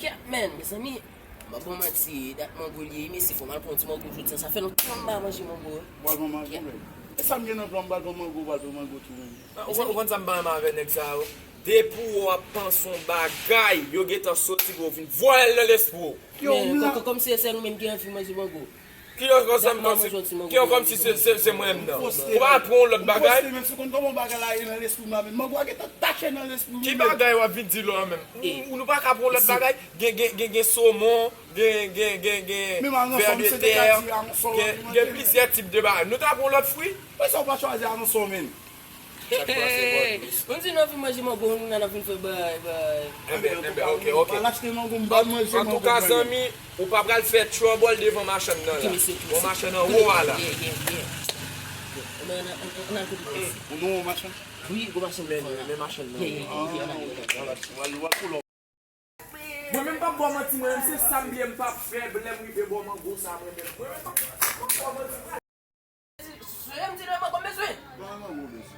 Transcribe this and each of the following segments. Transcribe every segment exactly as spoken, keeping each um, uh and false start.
Kèt, men, mezanmi, m ap ba w manti, dat mango li ye, mesye, fò m al pran yon ti mango jodi a, sa fè lontan m pa manje mango. W al pran mango, men. E sa m gen nan plan, m pral pran mango, w al pran mango tou, men. Ah, ou konn, ou konn sa m pa renmen avè nèg sa yo? Depi w ap panse yon bagay, yo gentan soti pou yo vin vòlè l nan lespri w. Men, kòm, kòm se sèl ou menm ki anvi manje mango. Ki yo kòm si, ki yo kòm si se, se, se mwen menm nan. Ou pa pran yon lòt bagay? Ou poste, men si w konn kòman bagay la ye nan lespri m la, men mango a gentan tache nan lespri m. Ki bagay w ap vin di la menm? Ou, nou pa ka pran yon lòt bagay? Gen, gen, gen, gen somon, gen, gen, gen, gen vèdetè, gen, gen plizyè tip de bagay. Nou ta pran yon lòt fwi? Poukisa w pa chwazi aransò, men? Ou di nou anvi manje mango, nou nan vin fè bay, bay. Enben, enben, ok, ok. Al achte mango, m pa manje mango. Antouka, zanmi, ou pa pral fè trouble devan machann nan la. Bon, machann nan wo a la. Ou nou machann? Wi, gwo machann. Men, men machann nan. Mwen menm p ap ba w manti, mwen menm se sa m byen m p ap fè lè m rive bò mango sa, mwen menm. Mwen menm p ap ba w manti. Sou m di lè mango bezwen. Ba mango bezwen.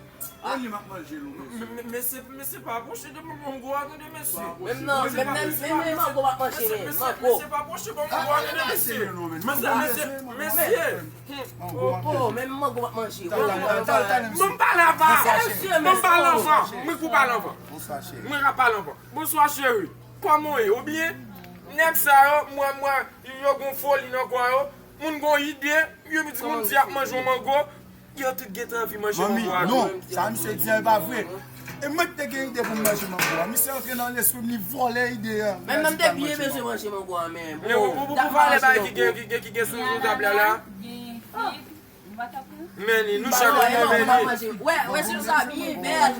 Mwen li m ap manje l ou bezwen. Men, men, men se, men se pa pwoche de mango a tande mesye. Menm nan, menm nan, menm lè mango m ap manje, men mango. Mesye pa pwoche bò mango a tande mesye. Mesye, mesye, mesye. Oh, oh, menm mango m ap manje. Ban m pale anvan. Ban m pale anvan. Mwen pou pale anvan. Mwen ka pale anvan. Bonswa cheri. Kòman w ye? Ou byen? Nèg sa yo, m wè, m wè, yo gon foli nan kò yo. Moun gon ide, yo di moun di ap manje yon mango. Yo tout gentan anvi manje mango a tou. Non, sa misye di a e pa vre. E mwen ki te gen ide pou m manje mango a. Misye antre nan lespri m, li vòlè ide a. Men mwen te byen bezwen manje mango a, men. Bon, pou, pou, pou valè bagay ki gen, ki gen, ki gen sou, sou tab la la. Gen fig. Men li, nou chak nou gen men li. Wè, wè, si sa byen bèl.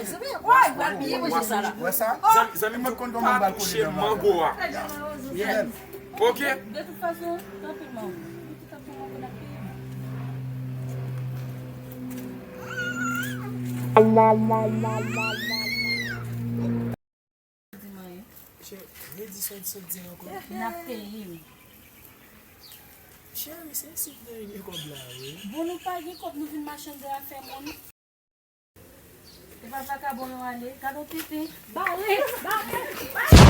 Wè, wè, byen manje sa la. Wè sa? Zanmi, zanmi m pa touche mango a. Ok? De tout fason, tanpri mango. Ou tout ap pran mango nan peyi m. Di m anyen. Cheri, redi sa w t sot di ankò. N ap peye m. Cheri, se isit nou gen kòb la, wi. Bon, nou pa gen kòb, nou vin machann de afè moun. Se pa vakabon yo ale. Gad on tenten. Bale, bale, bale.